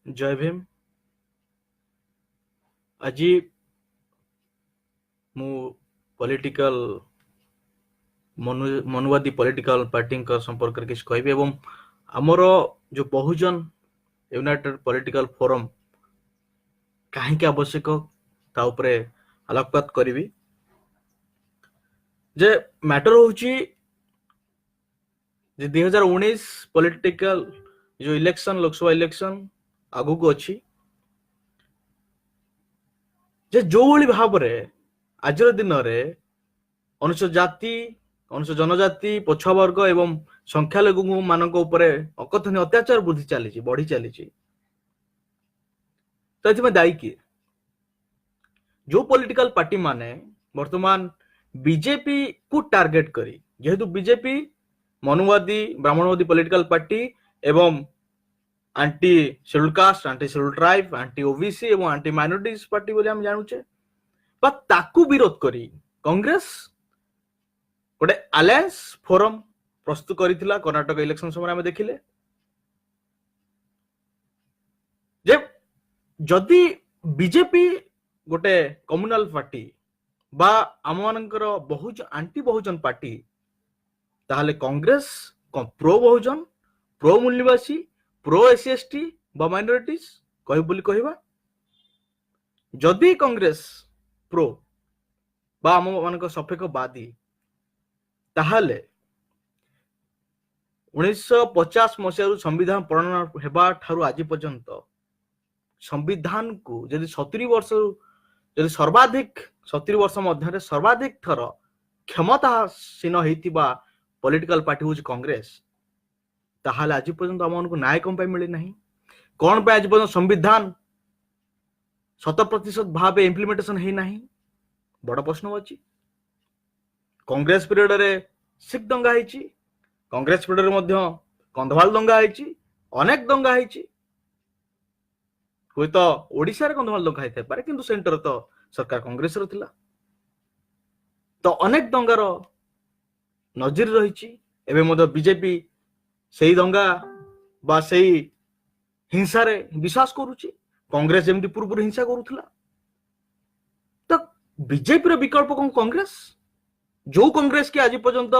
ଜୟ ଭୀମ। ଆଜି ମୁଁ political ମନୁବାଦୀ political ପାର୍ଟିଙ୍କ ସମ୍ପର୍କରେ କିଛି କହିବି ଏବଂ ଆମର ଯୋଉ ବହୁଜନ ୟୁନାଇଟେଡ ପଲିଟିକାଲ ଫୋରମ କାହିଁକି ଆବଶ୍ୟକ ତା ଉପରେ ଆଲୋକପାତ କରିବି। ଯେ ମ୍ୟାଟର ହଉଛି ଯେ 2019 ପଲିଟିକାଲ ଯୋଉ ଇଲେକ୍ସନ, ଲୋକସଭା ଇଲେକ୍ସନ ଆଗକୁ ଅଛି, ଯେ ଯୋଉଭଳି ଭାବରେ ଆଜିର ଦିନରେ ଅନୁସୂଚିତ ଜାତି, ଅନୁସୂଚିତ ଜନଜାତି, ପଛୁଆ ବର୍ଗ ଏବଂ ସଂଖ୍ୟାଲଘୁ ମାନଙ୍କ ଉପରେ ଅକଥନୀୟ ଅତ୍ୟାଚାର ବୃଦ୍ଧି ଚାଲିଛି, ବଢି ଚାଲିଛି, ତ ଏଥିପାଇଁ ଦାୟୀ କିଏ? ଯୋଉ ପଲିଟିକାଲ ପାର୍ଟି ମାନେ ବର୍ତ୍ତମାନ ବିଜେପି କୁ ଟାର୍ଗେଟ କରି, ଯେହେତୁ ବିଜେପି ମନୁବାଦୀ ବ୍ରାହ୍ମଣବାଦୀ ପଲିଟିକାଲ ପାର୍ଟି ଏବଂ anti schedule caste, anti schedule tribe, anti OBC ଏବଂ ଆଣ୍ଟି ମାଇନରିଟିଜ ପାର୍ଟି ବୋଲି ଆମେ ଜାଣୁଛେ, ବା ତାକୁ ବିରୋଧ କରି କଂଗ୍ରେସ ଗୋଟେ ଆଲାଏନ୍ସ ଫୋରମ ପ୍ରସ୍ତୁତ କରିଥିଲା। କର୍ଣ୍ଣାଟକ ଇଲେକ୍ସନ ସମୟରେ ଆମେ ଦେଖିଲେ ଯେ ଯଦି ବିଜେପି ଗୋଟେ କମ୍ୟୁନାଲ ପାର୍ଟି ବା ଆମମାନଙ୍କର ବହୁଜନ ଆଣ୍ଟି ବହୁଜନ ପାର୍ଟି, ତାହେଲେ କଂଗ୍ରେସ ପ୍ରୋ ବହୁଜନ, ପ୍ରୋ ମୂଳନିବାସୀ, ପ୍ରୋ ଏସସି ଏସଟି ବା ମାଇନରିଟିଜ କହିବୁ ବୋଲି କହିବା। ଯଦି କଂଗ୍ରେସ ପ୍ରୋ ବା ଆମ ମାନଙ୍କ ସପକ୍ଷବାଦୀ, ତାହେଲେ 1950 ମସିହାରୁ ସମ୍ବିଧାନ ପ୍ରଣୟନ ହେବା ଠାରୁ ଆଜି ପର୍ଯ୍ୟନ୍ତ ସମ୍ବିଧାନକୁ ଯଦି 70 ବର୍ଷ, ଯଦି ସର୍ବାଧିକ 70 ବର୍ଷ ମଧ୍ୟରେ ସର୍ବାଧିକ ଥର କ୍ଷମତାସୀନ ହେଇଥିବା ପଲିଟିକାଲ ପାର୍ଟି ହଉଛି କଂଗ୍ରେସ, ତାହେଲେ ଆଜି ପର୍ଯ୍ୟନ୍ତ ଆମମାନଙ୍କୁ ନ୍ୟାୟ କଣ ପାଇଁ ମିଳିନାହିଁ? କଣ ପାଇଁ ଆଜି ପର୍ଯ୍ୟନ୍ତ ସମ୍ବିଧାନ 100% ଭାବେ ଇମ୍ପ୍ଲିମେଣ୍ଟେସନ ହେଇନାହିଁ? ବଡ ପ୍ରଶ୍ନ ଅଛି। କଂଗ୍ରେସ ପିରିୟଡରେ ଶିଖ ଦଙ୍ଗା ହେଇଛି, କଂଗ୍ରେସ ପିରିୟଡରେ ମଧ୍ୟ କନ୍ଧମାଳ ଦଙ୍ଗା ହେଇଛି, ଅନେକ ଦଙ୍ଗା ହେଇଛି। ହୁଏତ ଓଡିଶାରେ କନ୍ଧମାଳ ଦଙ୍ଗା ହେଇଥାଇପାରେ, କିନ୍ତୁ ସେଣ୍ଟର ତ ସରକାର କଂଗ୍ରେସର ଥିଲା। ତ ଅନେକ ଦଙ୍ଗାର ନଜିର ରହିଛି। ଏବେ ମଧ୍ୟ ବିଜେପି ସେଇ ଦଙ୍ଗା ବା ସେଇ ହିଂସାରେ ବିଶ୍ୱାସ କରୁଛି, କଂଗ୍ରେସ ଯେମିତି ପୂର୍ବରୁ ହିଂସା କରୁଥିଲା। ତ ବିଜେପିର ବିକଳ୍ପ କଣ କଂଗ୍ରେସ? ଯୋଉ କଂଗ୍ରେସ କି ଆଜି ପର୍ଯ୍ୟନ୍ତ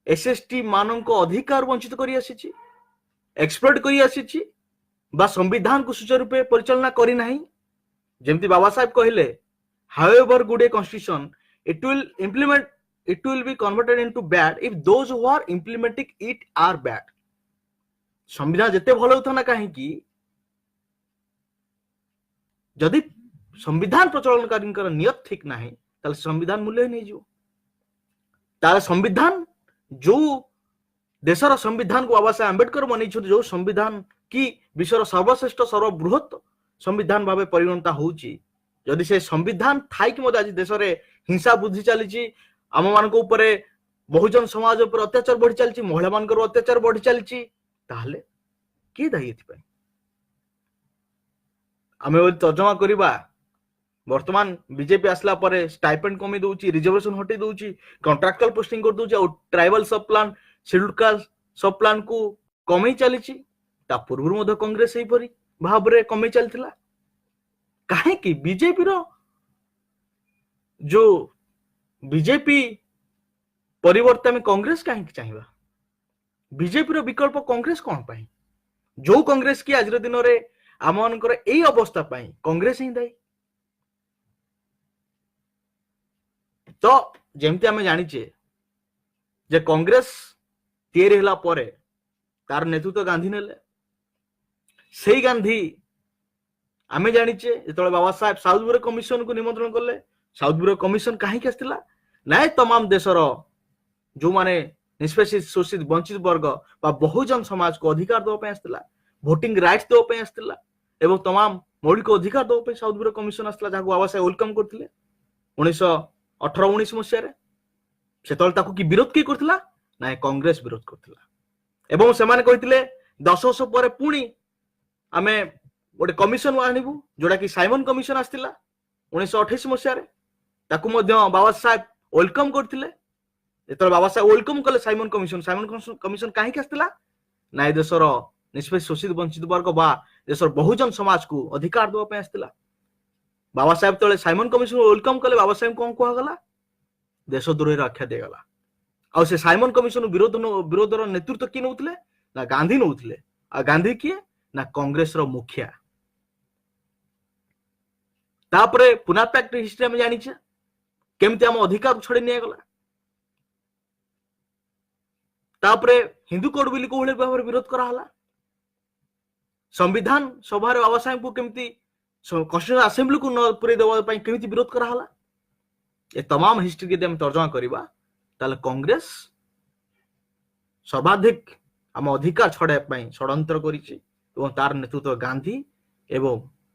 ଏସ୍ ଏସ୍ ଟି ମାନଙ୍କ ଅଧିକାର ବଞ୍ଚିତ କରି ଆସିଛି, ଏକ୍ସପ୍ଲଏଟ କରି ଆସିଛି ବା ସମ୍ବିଧାନକୁ ସୁଚାରୁ ରୂପେ ପରିଚାଳନା କରିନାହିଁ। ଯେମିତି ବାବା ସାହେବ କହିଲେ, however good a constitution, it will implement, it will be converted into bad if those who are implementing it are bad. ସମ୍ବିଧାନ ଯେତେ ଭଲ ହଉଥାଉ ନା କାହିଁକି, ଯଦି ସମ୍ବିଧାନ ପ୍ରଚଳନକାରୀଙ୍କର ନିୟତ ଠିକ ନାହିଁ, ତାହେଲେ ସମ୍ବିଧାନ ମୂଲ୍ୟହୀନ ହେଇଯିବ। ତାହେଲେ ସମ୍ବିଧାନ, ଯୋଉ ଦେଶର ସମ୍ବିଧାନକୁ ବାବା ସାହେବ ଆମ୍ବେଦକର ବନେଇଛନ୍ତି, ଯୋଉ ସମ୍ବିଧାନ କି ବିଶ୍ୱର ସର୍ବଶ୍ରେଷ୍ଠ ସର୍ବବୃହତ ସମ୍ବିଧାନ ଭାବେ ପରିଗଣିତ ହଉଛି, ଯଦି ସେ ସମ୍ବିଧାନ ଥାଇକି ମଧ୍ୟ ଆଜି ଦେଶରେ ହିଂସା ବୃଦ୍ଧି ଚାଲିଛି, ଆମ ମାନଙ୍କ ଉପରେ, ବହୁଜନ ସମାଜ ଉପରେ ଅତ୍ୟାଚାର ବଢି ଚାଲିଛି, ମହିଳା ମାନଙ୍କର ଅତ୍ୟାଚାର ବଢି ଚାଲିଛି, ତାହେଲେ କିଏ ଦାୟୀ ଏଥିପାଇଁ? ଆମେ ଯଦି ତର୍ଜମା କରିବା, ବର୍ତ୍ତମାନ ବିଜେପି ଆସିଲା ପରେ ଷ୍ଟାଇପେଣ୍ଡ କମେଇ ଦଉଛି, ରିଜର୍ଭେସନ ହଟେଇ ଦଉଛି, କଣ୍ଟ୍ରାକ୍ଚୁଆଲ ପୋଷ୍ଟିଂ କରିଦଉଛି, ଆଉ tribal sub plan, schedule caste sub plan କୁ କମେଇ ଚାଲିଛି। ତା ପୂର୍ବରୁ ମଧ୍ୟ କଂଗ୍ରେସ ସେହିପରି ଭାବରେ କମେଇ ଚାଲିଥିଲା। କାହିଁକି ବିଜେପିର ଯୋଉ ବିଜେପି ପରିବର୍ତ୍ତେ ଆମେ କଂଗ୍ରେସ କାହିଁକି ଚାହିଁବା? ବିଜେପିର ବିକଳ୍ପ କଂଗ୍ରେସ କଣ ପାଇଁ? ଯୋଉ କଂଗ୍ରେସ କି ଆଜିର ଦିନରେ ଆମମାନଙ୍କର ଏଇ ଅବସ୍ଥା ପାଇଁ କଂଗ୍ରେସ ହିଁ ଦାୟୀ। ତ ଯେମିତି ଆମେ ଜାଣିଛେ ଯେ କଂଗ୍ରେସ ତିଆରି ହେଲା ପରେ ତାର ନେତୃତ୍ୱ ଗାନ୍ଧୀ ନେଲେ। ସେଇ ଗାନ୍ଧୀ ଆମେ ଜାଣିଛେ ଯେତେବେଳେ ବାବା ସାହେବ ସାଉଥ ବ୍ୟୁରୋ କମିଶନକୁ ନିମନ୍ତ୍ରଣ କଲେ, ସାଉଥ ବ୍ୟୁରୋ କମିଶନ କାହିଁକି ଆସିଥିଲା? ନାଇଁ, ତମାମ ଦେଶର ଯୋଉମାନେ ନିଷ୍ପେଷିତ, ଶୋଷିତ, ବଞ୍ଚିତ ବର୍ଗ ବା ବହୁଜନ ସମାଜକୁ ଅଧିକାର ଦେବା ପାଇଁ ଆସିଥିଲା, ଭୋଟିଂ ରାଇଟ୍ସ ଦେବା ପାଇଁ ଆସିଥିଲା ଏବଂ ତମାମ ମୌଳିକ ଅଧିକାର ଦେବା ପାଇଁ ସାଉଥ ବ୍ୟୁରୋ କମିଶନ ଆସିଥିଲା, ଯାହାକୁ ବାବା ସାହେବ welcome କରିଥିଲେ 1918-19 ମସିହାରେ। ସେତେବେଳେ ତାକୁ କି ବିରୋଧ କିଏ କରିଥିଲା? ନାଇଁ, କଂଗ୍ରେସ ବିରୋଧ କରିଥିଲା ଏବଂ ସେମାନେ କହିଥିଲେ 10 ବର୍ଷ ପରେ ପୁଣି ଆମେ ଗୋଟେ କମିଶନ ଆଣିବୁ, ଯୋଉଟା କି ସାଇମନ କମିଶନ ଆସିଥିଲା 1928 ମସିହାରେ। ତାକୁ ମଧ୍ୟ ବାବା ସାହେବ welcome କରିଥିଲେ। ଯେତେବେଳେ ବାବା ସାହେବ welcome କଲେ ସାଇମନ କମିଶନ, ସାଇମନ କମିଶନ କାହିଁକି ଆସିଥିଲା? ନା, ଏ ଦେଶର ନିଷ୍ପେଷ, ଶୋଷିତ, ବଞ୍ଚିତ ବର୍ଗ ବା ଦେଶର ବହୁଜନ ସମାଜକୁ ଅଧିକାର ଦେବା ପାଇଁ ଆସିଥିଲା। ବାବା ସାହେବ ଯେତେବେଳେ ସାଇମନ କମିଶନ welcome କଲେ, ବାବା ସାହେବ କଣ କୁହାଗଲା? ଦେଶଦ୍ରୋହୀର ଆଖ୍ୟା ଦିଆଗଲା। ଆଉ ସେ ସାଇମନ କମିଶନ ବିରୋଧର ନେତୃତ୍ୱ କିଏ ନେଉଥିଲେ ନା ଗାନ୍ଧୀ ନେଉଥିଲେ। ଆଉ ଗାନ୍ଧୀ କିଏ ନା କଂଗ୍ରେସର ମୁଖିଆ। ତାପରେ ପୁନା ପ୍ୟାକ୍ଟ ହିଷ୍ଟ୍ରି ଆମେ ଜାଣିଛେ, କେମିତି ଆମ ଅଧିକାର ଛଡେଇ ନିଆଗଲା। ତାପରେ ହିନ୍ଦୁ କୋଡ ବିଲ୍ କୋଉ ଭଳି ଭାବରେ ବିରୋଧ କରାହେଲା, ସମ୍ବିଧାନ ସଭାରେ ବାବା ସାହେବଙ୍କୁ କେମିତି କନଷ୍ଟିଟ୍ୟୁସନ ଆସେମ୍ବଲିକୁ ନ ପୁରେଇ ଦେବା ପାଇଁ କେମିତି ବିରୋଧ କରାହେଲା। ଏ ତମାମ ହିଷ୍ଟ୍ରି ଯଦି ଆମେ ତର୍ଜମା କରିବା, ତାହେଲେ କଂଗ୍ରେସ ସର୍ବାଧିକ ଆମ ଅଧିକାର ଛଡାଇବା ପାଇଁ ଷଡଯନ୍ତ୍ର କରିଛି ଏବଂ ତାର ନେତୃତ୍ୱ ଗାନ୍ଧୀ ଏବଂ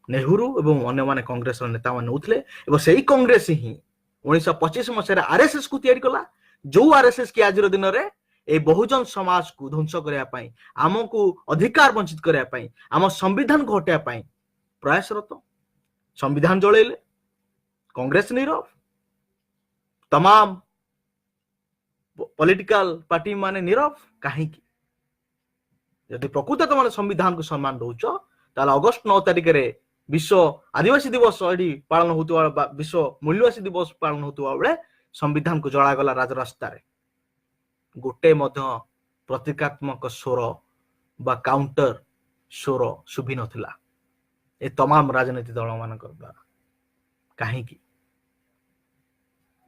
ନେହେରୁ ଏବଂ ଅନ୍ୟମାନେ କଂଗ୍ରେସର ନେତାମାନେ ନେଉଥିଲେ। ଏବଂ ସେଇ କଂଗ୍ରେସ ହିଁ 1925 ମସିହାରେ ଆରଏସଏସ କୁ ତିଆରି କଲା, ଯୋଉ ଆରଏସଏସ କି ଆଜିର ଦିନରେ ଏଇ ବହୁଜନ ସମାଜକୁ ଧ୍ୱଂସ କରିବା ପାଇଁ, ଆମକୁ ଅଧିକାର ବଞ୍ଚିତ କରିବା ପାଇଁ, ଆମ ସମ୍ବିଧାନକୁ ହଟାଇବା ପାଇଁ ପ୍ରୟାସରତ। ସମ୍ବିଧାନ ଜଳେଇଲେ, କଂଗ୍ରେସ ନୀରବ, ତମାମ ପଲିଟିକାଲ ପାର୍ଟି ମାନେ ନୀରବ। କାହିଁକି? ଯଦି ପ୍ରକୃତ ତମେ ସମ୍ବିଧାନକୁ ସମ୍ମାନ ଦଉଛ, ତାହେଲେ ଅଗଷ୍ଟ 9 ତାରିଖରେ ବିଶ୍ୱ ଆଦିବାସୀ ଦିବସ ଏଠି ପାଳନ ହଉଥିବା ବା ବିଶ୍ୱ ମୂଳନିବାସୀ ଦିବସ ପାଳନ ହଉଥିବା ବେଳେ ସମ୍ବିଧାନକୁ ଜଳାଗଲା ରାଜରାସ୍ତାରେ, ଗୋଟେ ମଧ୍ୟ ପ୍ରତୀକାତ୍ମକ ସ୍ୱର ବା କାଉଣ୍ଟର ସ୍ୱର ଶୁଭି ନଥିଲା ଏ ତମାମ ରାଜନୀତି ଦଳ ମାନଙ୍କ ଦ୍ୱାରା। କାହିଁକି?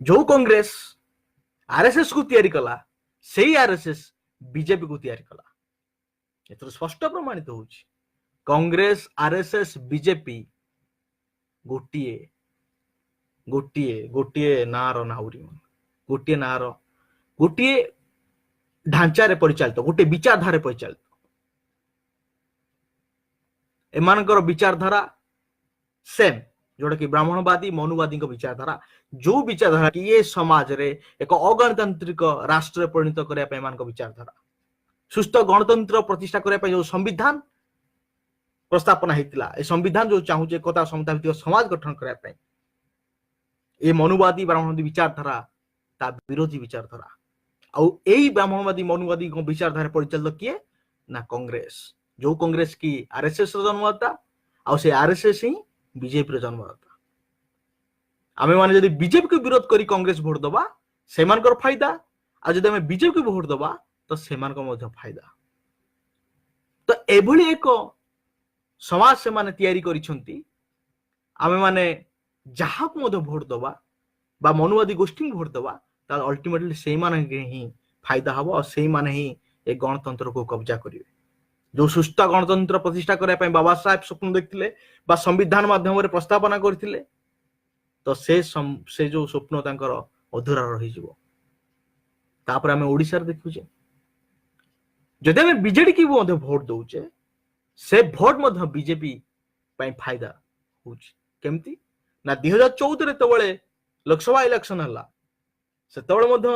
ଯୋଉ କଂଗ୍ରେସ ଆରଏସଏସ କୁ ତିଆରି କଲା, ସେଇ ଆରଏସଏସ ବିଜେପି କୁ ତିଆରି କଲା। ଏଥିରୁ ସ୍ପଷ୍ଟ ପ୍ରମାଣିତ ହଉଛି କଂଗ୍ରେସ, ଆରଏସଏସ, ବିଜେପି ଗୋଟିଏ ଗୋଟିଏ ଗୋଟିଏ ନାଁର ନାଉରୀ, ଗୋଟିଏ ନାଁର, ଗୋଟିଏ ଢାଞ୍ଚାରେ ପରିଚାଳିତ, ଗୋଟିଏ ବିଚାରଧାରାରେ ପରିଚାଳିତ। ଏମାନଙ୍କର ବିଚାରଧାରା ସେମ୍, ଯୋଉଟା କି ବ୍ରାହ୍ମଣବାଦୀ ମନୁବାଦୀଙ୍କ ବିଚାରଧାରା, ଯୋଉ ବିଚାରଧାରା କି ଏ ସମାଜରେ ଏକ ଅଗଣତାନ୍ତ୍ରିକ ରାଷ୍ଟ୍ରରେ ପରିଣତ କରିବା ପାଇଁ ଏମାନଙ୍କ ବିଚାରଧାରା। ସୁସ୍ଥ ଗଣତନ୍ତ୍ର ପ୍ରତିଷ୍ଠା କରିବା ପାଇଁ ଯୋଉ ସମ୍ବିଧାନ ପ୍ରସ୍ତାବନା ହେଇଥିଲା, ଏ ସମ୍ବିଧାନ ଯୋଉ ଚାହୁଁଛି ଏକତା ସମତା ଭିତ୍ତିକ ସମାଜ ଗଠନ କରିବା ପାଇଁ, ଏ ମନୁବାଦୀ ବ୍ରାହ୍ମଣବାଦୀ ବିଚାରଧାରା ତା ବିରୋଧୀ ବିଚାରଧାରା। ଆଉ ଏଇ ବ୍ରାହ୍ମଣବାଦୀ ମନୁବାଦୀଙ୍କ ବିଚାରଧାରା ପରିଚାଳିତ କିଏ ନା କଂଗ୍ରେସ, ଯୋଉ କଂଗ୍ରେସ କି ଆରଏସଏସ ର ଜନ୍ମଦାତା, ଆଉ ସେ ଆରଏସଏସ ହିଁ ବିଜେପିର ଜନ୍ମଦାତା। ଆମେ ମାନେ ଯଦି ବିଜେପିକୁ ବିରୋଧ କରି କଂଗ୍ରେସ ଭୋଟ ଦବା, ସେମାନଙ୍କର ଫାଇଦା, ଆଉ ଯଦି ଆମେ ବିଜେପିକୁ ଭୋଟ ଦବା ତ ସେମାନଙ୍କ ମଧ୍ୟ ଫାଇଦା। ତ ଏଭଳି ଏକ ସମାଜ ସେମାନେ ତିଆରି କରିଛନ୍ତି। ଆମେମାନେ ଯାହାକୁ ମଧ୍ୟ ଭୋଟ ଦବା ବା ମନୁବାଦୀ ଗୋଷ୍ଠୀଙ୍କୁ ଭୋଟ ଦବା, ତାହେଲେ ଅଲ୍ଟିମେଟଲି ସେଇମାନେ ହିଁ ଫାଇଦା ହବ ଆଉ ସେଇମାନେ ହିଁ ଏ ଗଣତନ୍ତ୍ରକୁ କବ୍ଜା କରିବେ। ଯୋଉ ସୁସ୍ଥ ଗଣତନ୍ତ୍ର ପ୍ରତିଷ୍ଠା କରିବା ପାଇଁ ବାବା ସାହେବ ସ୍ୱପ୍ନ ଦେଖିଥିଲେ ବା ସମ୍ବିଧାନ ମାଧ୍ୟମରେ ପ୍ରସ୍ତାବନା କରିଥିଲେ, ତ ସେ ଯୋଉ ସ୍ୱପ୍ନ ତାଙ୍କର ଅଧୁରା ରହିଯିବ। ତାପରେ ଆମେ ଓଡିଶାରେ ଦେଖୁଛେ, ଯଦି ଆମେ ବିଜେଡି କି ମଧ୍ୟ ଭୋଟ ଦଉଛେ, ସେ ଭୋଟ ମଧ୍ୟ ବିଜେପି ପାଇଁ ଫାଇଦା ହଉଛି। କେମିତି ନା 2014ରେ ଯେତେବେଳେ ଲୋକସଭା ଇଲେକ୍ସନ ହେଲା, ସେତେବେଳେ ମଧ୍ୟ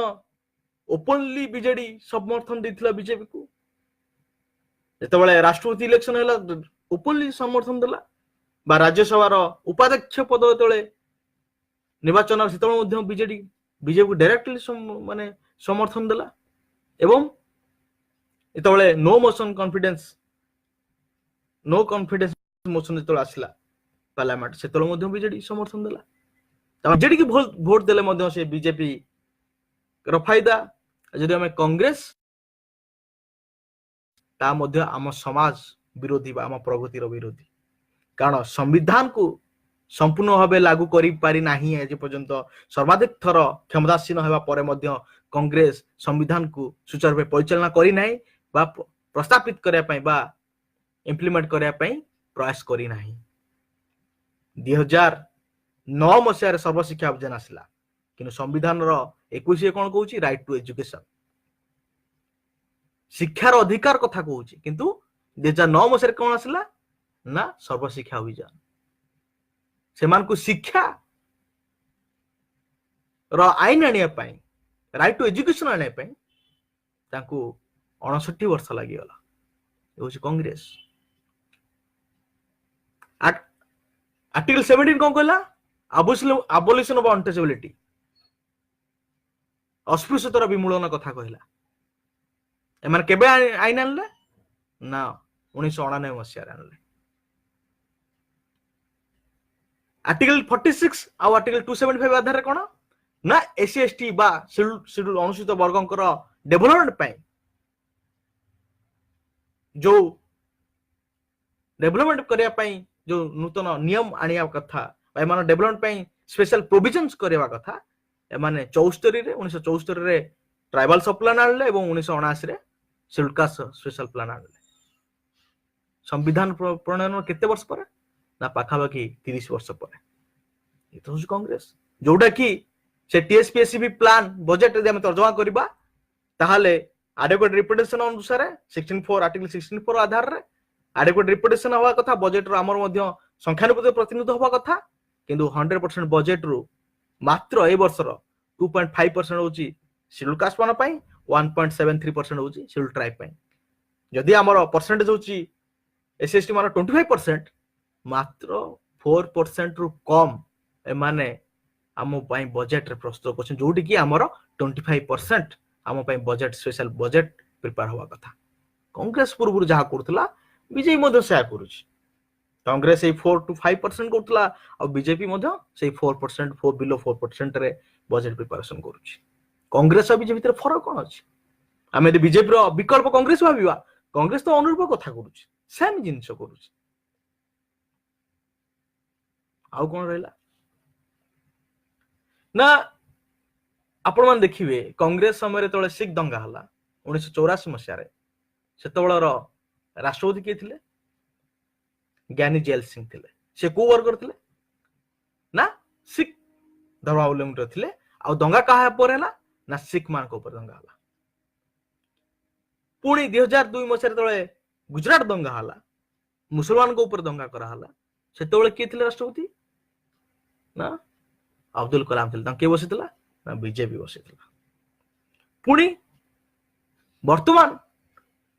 ଓପନଲି ବିଜେଡି ସମର୍ଥନ ଦେଇଥିଲା ବିଜେପିକୁ। ଯେତେବେଳେ ରାଷ୍ଟ୍ରପତି ଇଲେକ୍ସନ ହେଲା, ଓପନଲି ସମର୍ଥନ ଦେଲା, ବା ରାଜ୍ୟସଭାର ଉପାଧ୍ୟକ୍ଷ ପଦ ଯେତେବେଳେ ନିର୍ବାଚନ, ସେତେବେଳେ ମଧ୍ୟ ବିଜେଡି ବିଜେପିକୁ ଡାଇରେକ୍ଟଲି ମାନେ ସମର୍ଥନ ଦେଲା। ଏବଂ ଯେତେବେଳେ no motion confidence, no confidence motion ଯେତେବେଳେ ଆସିଲା ପାର୍ଲାମେଣ୍ଟ, ସେତେବେଳେ ମଧ୍ୟ ବିଜେଡି ସମର୍ଥନ ଦେଲା। ବିଜେଡି କି ଭୋଟ ଦେଲେ ମଧ୍ୟ ସେ ବିଜେପି ର ଫାଇଦା। ଯଦି ଆମେ କଂଗ୍ରେସ, ତା ମଧ୍ୟ ଆମ ସମାଜ ବିରୋଧୀ ବା ଆମ ପ୍ରଗତିର ବିରୋଧୀ, କାରଣ ସମ୍ବିଧାନକୁ ସମ୍ପୂର୍ଣ୍ଣ ଭାବେ ଲାଗୁ କରିପାରି ନାହିଁ ଆଜି ପର୍ଯ୍ୟନ୍ତ। ସର୍ବାଧିକ ଥର କ୍ଷମତାସୀନ ହେବା ପରେ ମଧ୍ୟ କଂଗ୍ରେସ ସମ୍ବିଧାନକୁ ସୁଚାରୁ ରୂପେ ପରିଚାଳନା କରିନାହିଁ ବା ପ୍ରସ୍ତାବିତ କରିବା ପାଇଁ ବା ଇମ୍ପ୍ଲିମେଣ୍ଟ କରିବା ପାଇଁ ପ୍ରୟାସ କରିନାହିଁ। 2009 ମସିହାରେ ସର୍ବଶିକ୍ଷା ଅଭିଯାନ ଆସିଲା, କିନ୍ତୁ ସମ୍ବିଧାନର 21 କଣ କହୁଛି? ରାଇଟ୍ ଟୁ ଏଜୁକେସନ, ଶିକ୍ଷାର ଅଧିକାର କଥା କହୁଛି। କିନ୍ତୁ 2009 ମସିହାରେ କଣ ଆସିଲା ନା ସର୍ବଶିକ୍ଷା ଅଭିଯାନ। ସେମାନଙ୍କୁ ଶିକ୍ଷା ର ଆଇନ ଆଣିବା ପାଇଁ, ରାଇଟ୍ ଟୁ ଏଜୁକେସନ ଆଣିବା ପାଇଁ ତାଙ୍କୁ 59 ବର୍ଷ ଲାଗିଗଲା। ଏ ହଉଛି କଂଗ୍ରେସ। ଆର୍ଟିକଲ 17 କଣ କହିଲା? ଆବୋଲିସନ ଅଫ ଅନଟଚେବିଲିଟି, ଅସ୍ପୃଶ୍ୟତାର ବିମୂଳନ କଥା କହିଲା। ଏମାନେ କେବେ ଆଇନ ଆଣିଲେ ନା 1989 ମସିହାରେ ଆଣିଲେ। ଆର୍ଟିକଲ 46 ଆଉ ଆର୍ଟିକଲ 275 ଆଧାରରେ କଣ ନା ଏସସି ଏସଟି ବା ସିଡ୍ୟୁଲ ଅନୁସୂଚିତ ବର୍ଗଙ୍କର ଡେଭଲପମେଣ୍ଟ ପାଇଁ ଯୋଉ ଡେଭଲପମେଣ୍ଟ କରିବା ପାଇଁ ଯୋଉ ନୂତନ ନିୟମ ଆଣିବା କଥା ବା ଏମାନଙ୍କ ଡେଭଲପମେଣ୍ଟ ପାଇଁ ସ୍ପେଶାଲ ପ୍ରୋଭିଜନ୍ସ କରିବା କଥା, ଏମାନେ 74ରେ 1974ରେ ଟ୍ରାଇବାଲ ସବ୍ ପ୍ଲାନ୍ ଆଣିଲେ ଏବଂ 1979ରେ ସିଡ୍ୟୁଲ କାଷ୍ଟ ସ୍ପେଶାଲ ପ୍ଲାନ୍ ଆଣିଲେ। ସମ୍ବିଧାନ ପ୍ରଣୟନ କେତେ ବର୍ଷ ପରେ ନା ପାଖାପାଖି 30 ବର୍ଷ ପରେ। ଏ ତ ହଉଛି କଂଗ୍ରେସ, ଯୋଉଟା କି ସେ ଟିଏସପିଏସସିବି ପ୍ଲାନ୍ ବଜେଟ ଯଦି ଆମେ ତର୍ଜମା କରିବା ତାହେଲେ ଆଡେକ୍ୱେଟ ରିପ୍ରେଜେଣ୍ଟେସନ ଅନୁସାରେ 16(4) ଆର୍ଟିକଲ 16(4) ଆଧାରରେ ଆଡେକ୍ୱେଟ ରିପ୍ରେଜେଣ୍ଟେସନ ହବା କଥା, ବଜେଟର ଆମର ମଧ୍ୟ ସଂଖ୍ୟାନୁପାତିକ ପ୍ରତିନିଧିତ୍ୱ ହବା କଥା, କିନ୍ତୁ 100% ବଜେଟରୁ ମାତ୍ର ଏ ବର୍ଷର 2.5% ହଉଛି ସିଡ୍ୟୁଲ କାଷ୍ଟ ମାନଙ୍କ ପାଇଁ, 1.73% ହଉଛି ସିଡ୍ୟୁଲ ଟ୍ରାଇବ ପାଇଁ। ଯଦି ଆମର ପରସେଣ୍ଟେଜ ହଉଛି ଏସସି ଏସଟି ମାନ 25%, ମାତ୍ର 4% ରୁ କମ ଏମାନେ ଆମ ପାଇଁ ବଜେଟରେ ପ୍ରସ୍ତୁତ କରୁଛନ୍ତି, ଯୋଉଠି କି ଆମର 25% ଆମ ପାଇଁ ବଜେଟ ସ୍ପେଶାଲ ବଜେଟ ପ୍ରିପେୟାର ହବା କଥା। କଂଗ୍ରେସ ପୂର୍ବରୁ ଯାହା କରୁଥିଲା ବିଜେପି ମଧ୍ୟ ସେୟା କରୁଛି। କଂଗ୍ରେସ ସେଇ 4 ଟୁ 5% କରୁଥିଲା ଆଉ ବିଜେପି ମଧ୍ୟ ସେଇ 4%, ବିଲୋ 4%ରେ ବଜେଟ ପ୍ରିପାରେସନ କରୁଛି। କଂଗ୍ରେସ ଆଉ ବିଜେପି ଭିତରେ ଫରକ କଣ ଅଛି? ଆମେ ଯଦି ବିଜେପିର ବିକଳ୍ପ କଂଗ୍ରେସ ଭାବିବା, କଂଗ୍ରେସ ତ ଅନୁରୂପ କଥା କରୁଛି, ସେମ୍ ଜିନିଷ କରୁଛି। ଆଉ କଣ ରହିଲା ନା ଆପଣମାନେ ଦେଖିବେ କଂଗ୍ରେସ ସମୟରେ ଯେତେବେଳେ ଶିଖ ଦଙ୍ଗା ହେଲା 1984 ମସିହାରେ, ସେତେବେଳର ରାଷ୍ଟ୍ରପତି କିଏ ଥିଲେ? ଜ୍ଞାନୀ ଜୈଲ ସିଂ ଥିଲେ। ସେ କୋଉ ବର୍ଗର ଥିଲେ ନା ଶିଖ ଧର୍ମାବଲମ୍ବୀର ଥିଲେ। ଆଉ ଦଙ୍ଗା କାହା ଉପରେ ହେଲା ନା ଶିଖ ମାନଙ୍କ ଉପରେ ଦଙ୍ଗା ହେଲା। ପୁଣି 2002 ମସିହାରେ ଯେତେବେଳେ ଗୁଜରାଟ ଦଙ୍ଗା ହେଲା, ମୁସଲମାନଙ୍କ ଉପରେ ଦଙ୍ଗା କରାହେଲା, ସେତେବେଳେ କିଏ ଥିଲେ ରାଷ୍ଟ୍ରପତି ନା ଅବଦୁଲ କଲାମ ଥିଲେ। ତାଙ୍କୁ କିଏ ବସିଥିଲା ନା ବିଜେପି ବସିଥିଲା। ପୁଣି ବର୍ତ୍ତମାନ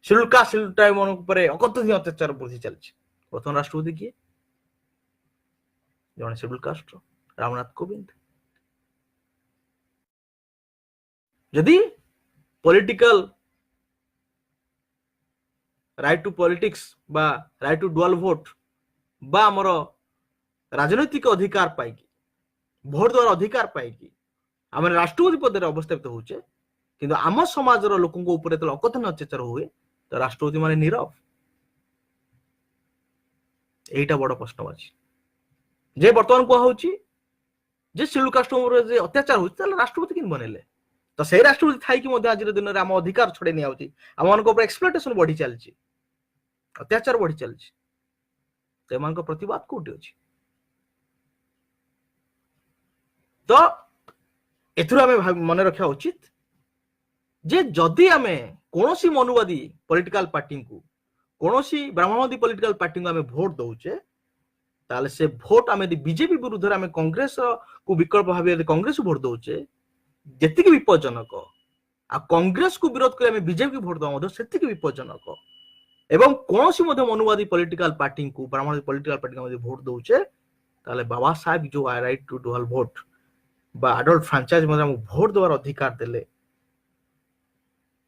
ସିଡ୍ୟୁଲ କାଷ୍ଟ ସିଡ୍ୟୁଲ ଟ୍ରାଇବ ମାନଙ୍କ ଉପରେ ଅକଥନୀୟ ଅତ୍ୟାଚାର ବୃଦ୍ଧି ଚାଲିଛି। ବର୍ତ୍ତମାନ ରାଷ୍ଟ୍ରପତି କିଏ? ଜଣେ ସିଡ୍ୟୁଲ କାଷ୍ଟର ରାମନାଥ କୋବିନ୍ଦ। ଯଦି ପଲିଟିକାଲ ରାଇଟ ଟୁ ପଲିଟିକ୍ସ ବା ରାଇଟ ଟୁ ଡୁଆଲ ଭୋଟ ବା ଆମର ରାଜନୈତିକ ଅଧିକାର ପାଇକି, ଭୋଟ ଦେବାର ଅଧିକାର ପାଇକି ଆମେ ରାଷ୍ଟ୍ରପତି ପଦରେ ଅବସ୍ଥାପିତ ହଉଛେ, କିନ୍ତୁ ଆମ ସମାଜର ଲୋକଙ୍କ ଉପରେ ଯେତେବେଳେ ଅକଥନୀୟ ଅତ୍ୟାଚାର ହୁଏ ତ ରାଷ୍ଟ୍ରପତି ମାନେ ନୀରବ। ଏଇଟା ବଡ ପ୍ରଶ୍ନବାଚୀ ଯେ ବର୍ତ୍ତମାନ କୁହା ହଉଛି ଯେ ସିଡ୍ୟୁଲ କାଷ୍ଟ ଉପରେ ଯେ ଅତ୍ୟାଚାର ହଉଛି, ତାହେଲେ ରାଷ୍ଟ୍ରପତି କେମିତି ବନେଇଲେ? ତ ସେଇ ରାଷ୍ଟ୍ରପତି ଥାଇକି ମଧ୍ୟ ଆଜିର ଦିନରେ ଆମ ଅଧିକାର ଛଡେଇ ନିଆଯାଉଛି, ଆମମାନଙ୍କ ଉପରେ ଏକ୍ସପ୍ଲୋଇଟେସନ ବଢି ଚାଲିଛି, ଅତ୍ୟାଚାର ବଢି ଚାଲିଛି, ତ ଏମାନଙ୍କ ପ୍ରତିବାଦ କୋଉଠି ଅଛି? ତ ଏଥିରୁ ଆମେ ମନେ ରଖିବା ଉଚିତ ଯେ ଯଦି ଆମେ କୌଣସି ମନୁବାଦୀ ପଲିଟିକାଲ ପାର୍ଟିଙ୍କୁ, କୌଣସି ବ୍ରାହ୍ମଣବାଦୀ ପଲିଟିକାଲ ପାର୍ଟିଙ୍କୁ ଆମେ ଭୋଟ ଦଉଛେ, ତାହେଲେ ସେ ଭୋଟ ଆମେ ଯଦି ବିଜେପି ବିରୁଦ୍ଧରେ ଆମେ କଂଗ୍ରେସ କୁ ବିକଳ୍ପ ଭାବେ ଯଦି କଂଗ୍ରେସ ଭୋଟ ଦଉଛେ, ଯେତିକି ବିପଜ୍ଜନକ, ଆଉ କଂଗ୍ରେସକୁ ବିରୋଧ କରି ଆମେ ବିଜେପି ଭୋଟ ଦବା ମଧ୍ୟ ସେତିକି ବିପଜ୍ଜନକ। ଏବଂ କୌଣସି ମଧ୍ୟ ମନୁବାଦୀ ପଲିଟିକାଲ ପାର୍ଟିଙ୍କୁ, ବ୍ରାହ୍ମଣବାଦୀ ପଲିଟିକାଲ ପାର୍ଟିଙ୍କୁ ଆମେ ଯଦି ଭୋଟ ଦଉଛେ, ତାହେଲେ ବାବା ସାହେବ ଯୋଉ ରାଇଟ ଟୁ ଡୁଆଲ ଭୋଟ ବା ଆଡଲ୍ଟ ଫ୍ରାଞ୍ଚାଇଜ ମଧ୍ୟ ଆମକୁ ଭୋଟ ଦେବାର ଅଧିକାର ଦେଲେ,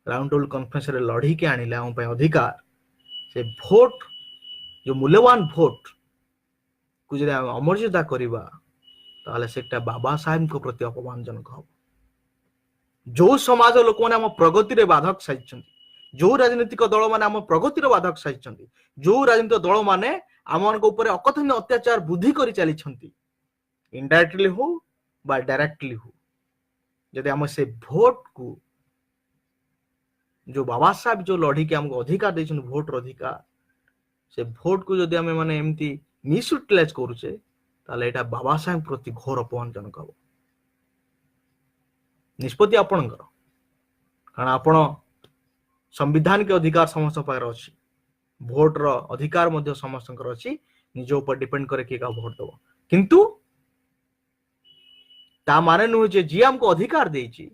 ରାଉଣ୍ଡ ଟେବୁଲ କନଫରେନ୍ସରେ ଲଢିକି ଆଣିଲେ ଆମ ପାଇଁ ଅଧିକାର, ସେ ଭୋଟ ଯୋଉ ମୂଲ୍ୟବାନ ଭୋଟ କୁ ଯଦି ଆମେ ଅମର୍ଯ୍ୟାଦା କରିବା, ତାହେଲେ ସେଟା ବାବା ସାହେବଙ୍କ ପ୍ରତି ଅପମାନଜନକ ହବ। ଯୋଉ ସମାଜ ଲୋକମାନେ ଆମ ପ୍ରଗତିରେ ବାଧକ ସାଜିଛନ୍ତି, ଯୋଉ ରାଜନୈତିକ ଦଳ ମାନେ ଆମ ପ୍ରଗତିର ବାଧକ ସାଜିଛନ୍ତି, ଯୋଉ ରାଜନୈତିକ ଦଳ ମାନେ ଆମମାନଙ୍କ ଉପରେ ଅକଥନୀୟ ଅତ୍ୟାଚାର ବୃଦ୍ଧି କରି ଚାଲିଛନ୍ତି, ଇନଡାଇରେକ୍ଟଲି ହଉ ବା ଡାଇରେକ୍ଟଲି ହଉ, ଯଦି ଆମେ ସେ ଭୋଟକୁ ଯୋଉ ବାବା ସାହେବ ଯୋଉ ଲଢିକି ଆମକୁ ଅଧିକାର ଦେଇଛନ୍ତି, ଭୋଟର ଅଧିକାର, ସେ ଭୋଟକୁ ଯଦି ଆମେ ମାନେ ଏମିତି ମିସୟୁଟିଲାଇଜ କରୁଛେ, ତାହେଲେ ଏଇଟା ବାବା ସାହେବ ପ୍ରତି ଘୋର ଅପମାନଜନକ ହବ। ନିଷ୍ପତ୍ତି ଆପଣଙ୍କର, କାରଣ ଆପଣ ସମ୍ବିଧାନିକ ଅଧିକାର ସମସ୍ତଙ୍କ ପାଖରେ ଅଛି, ଭୋଟର ଅଧିକାର ମଧ୍ୟ ସମସ୍ତଙ୍କର ଅଛି, ନିଜ ଉପରେ ଡିପେଣ୍ଡ କରେ କିଏ କାହାକୁ ଭୋଟ ଦବ। କିନ୍ତୁ ତା ମାନେ ନୁହେଁ ଯେ ଯିଏ ଆମକୁ ଅଧିକାର ଦେଇଛି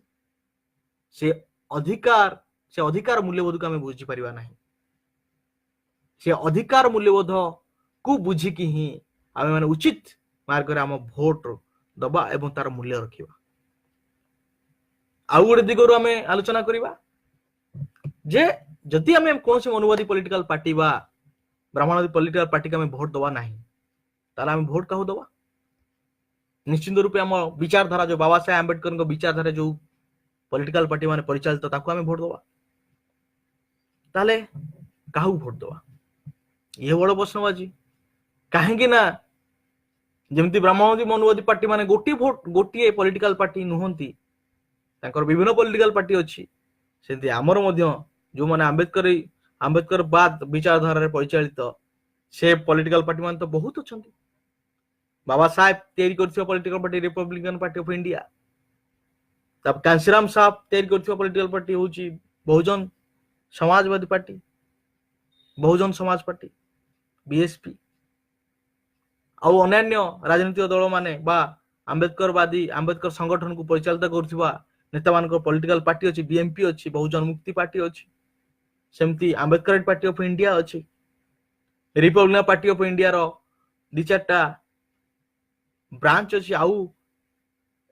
ସେ ଅଧିକାର ମୂଲ୍ୟବୋଧକୁ ଆମେ ବୁଝିପାରିବା ନାହିଁ। ସେ ଅଧିକାର ମୂଲ୍ୟବୋଧକୁ ବୁଝିକି ହିଁ ଆମେ ମାନେ ଉଚିତ ମାର୍ଗରେ ଆମ ଭୋଟ ଦବା ଏବଂ ତାର ମୂଲ୍ୟ ରଖିବା। ଆଉ ଗୋଟେ ଦିଗରୁ ଆମେ ଆଲୋଚନା କରିବା ଯେ ଯଦି ଆମେ କୌଣସି ମନୁବାଦୀ ପଲିଟିକାଲ ପାର୍ଟି ବା ବ୍ରାହ୍ମଣବାଦୀ ପଲିଟିକାଲ ପାର୍ଟିକୁ ଆମେ ଭୋଟ ଦବା ନାହିଁ, ତାହେଲେ ଆମେ ଭୋଟ କାହାକୁ ଦବା? ନିଶ୍ଚିନ୍ତ ରୂପେ ଆମ ବିଚାରଧାରା ଯୋଉ ବାବା ସାହେବ ଆମ୍ବେଦକରଙ୍କ ବିଚାରଧାରା ଯୋଉ ପଲିଟିକାଲ ପାର୍ଟି ମାନେ ପରିଚାଳିତ ତାକୁ ଆମେ ଭୋଟ ଦବା। ତାହେଲେ କାହାକୁ ଭୋଟ ଦବା, ଇଏ ବଡ ପ୍ରଶ୍ନବାଚୀ। କାହିଁକି ନା ଯେମିତି ବ୍ରାହ୍ମଣବାଦୀ ମନୁବାଦୀ ପାର୍ଟି ମାନେ ଗୋଟିଏ ଭୋଟ ଗୋଟିଏ ପଲିଟିକାଲ ପାର୍ଟି ନୁହନ୍ତି, ତାଙ୍କର ବିଭିନ୍ନ ପଲିଟିକାଲ ପାର୍ଟି ଅଛି, ସେମିତି ଆମର ମଧ୍ୟ ଯୋଉମାନେ ଆମ୍ବେଦକର ବାଦ ବିଚାରଧାରାରେ ପରିଚାଳିତ ସେ ପଲିଟିକାଲ ପାର୍ଟି ମାନେ ତ ବହୁତ ଅଛନ୍ତି। ବାବା ସାହେବ ତିଆରି କରିଥିବା political party Republican Party of India, ତାପରେ କାଂଶୀରାମ ସାହେବ ତିଆରି କରିଥିବା ପଲିଟିକାଲ ପାର୍ଟି ହଉଛି Bahujan Samajwadi party, Bahujan Samaj party BSP, ଆଉ ଅନ୍ୟାନ୍ୟ ରାଜନୈତିକ ଦଳ ମାନେ ବା ଆମ୍ବେଦକରବାଦୀ ଆମ୍ବେଦକର ସଂଗଠନକୁ ପରିଚାଳିତ କରୁଥିବା ନେତାମାନଙ୍କର ପଲିଟିକାଲ ପାର୍ଟି ଅଛି, ବିଏମପି ଅଛି, ବହୁଜନ ମୁକ୍ତି ପାର୍ଟି ଅଛି, ସେମିତି ଆମ୍ବେଦକର ପାର୍ଟି ଅଫ ଇଣ୍ଡିଆ ଅଛି, ରିପବ୍ଲିକାନ ପାର୍ଟି ଅଫ ଇଣ୍ଡିଆର ଦି ଚାରିଟା ବ୍ରାଞ୍ଚ ଅଛି, ଆଉ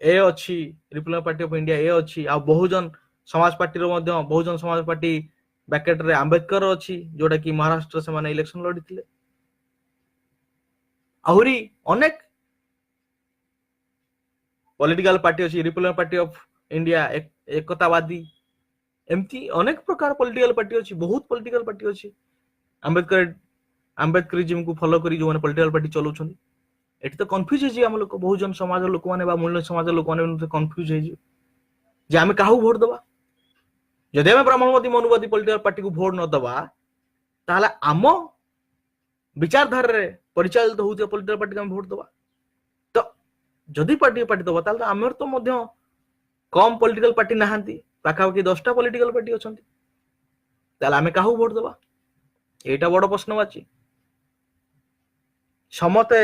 ଏ ଅଛି ରିପବ୍ଲିକାନ ପାର୍ଟି ଅଫ ଇଣ୍ଡିଆ ଏ ଅଛି, ଆଉ ବହୁଜନ ସମାଜ ପାର୍ଟିର ମଧ୍ୟ ବହୁଜନ ସମାଜ ପାର୍ଟି ବ୍ୟାକେଟରେ ଆମ୍ବେଦକର ଅଛି, ଯୋଉଟା କି ମହାରାଷ୍ଟ୍ର ସେମାନେ ଇଲେକ୍ସନ ଲଢିଥିଲେ। ଆହୁରି ଅନେକ ପଲିଟିକାଲ ପାର୍ଟି ଅଛି, ରିପବ୍ଲିକାନ ପାର୍ଟି ଅଫ ଇଣ୍ଡିଆ, ଏକତାବାଦୀ, ଏମିତି ଅନେକ ପ୍ରକାର ପଲିଟିକାଲ ପାର୍ଟି ଅଛି, ବହୁତ ପଲିଟିକାଲ ପାର୍ଟି ଅଛି। ଆମ୍ବେଦକରିଜିମକୁ ଫଲୋ କରି ଯୋଉମାନେ ପଲିଟିକାଲ ପାର୍ଟି ଚଲାଉଛନ୍ତି। ଏଠି ତ କନଫ୍ୟୁଜ ହେଇଯିବେ ଆମ ଲୋକ, ବହୁଜନ ସମାଜର ଲୋକମାନେ ବା ମୂଳ ସମାଜର ଲୋକମାନେ କନଫ୍ୟୁଜ ହେଇଯିବେ ଯେ ଆମେ କାହାକୁ ଭୋଟ ଦବା। ଯଦି ଆମେ ବ୍ରାହ୍ମଣବାଦୀ ମନୁବାଦୀ ପଲିଟିକାଲ ପାର୍ଟିକୁ ଭୋଟ ନ ଦବା, ତାହେଲେ ଆମ ବିଚାରଧାରାରେ ପରିଚାଳିତ ହଉଥିବା ପଲିଟିକାଲ ପାର୍ଟିକୁ ଆମେ ଭୋଟ ଦବା। ତ ଯଦି ପାର୍ଟି ପାର୍ଟି ଦବା, ତାହେଲେ ତ ଆମର ତ ମଧ୍ୟ କମ ପଲିଟିକାଲ ପାର୍ଟି ନାହାନ୍ତି, ପାଖାପାଖି 10ଟା ପଲିଟିକାଲ ପାର୍ଟି ଅଛନ୍ତି, ତାହେଲେ ଆମେ କାହାକୁ ଭୋଟ ଦବା? ଏଇଟା ବଡ ପ୍ରଶ୍ନବାଚୀ। ସମସ୍ତେ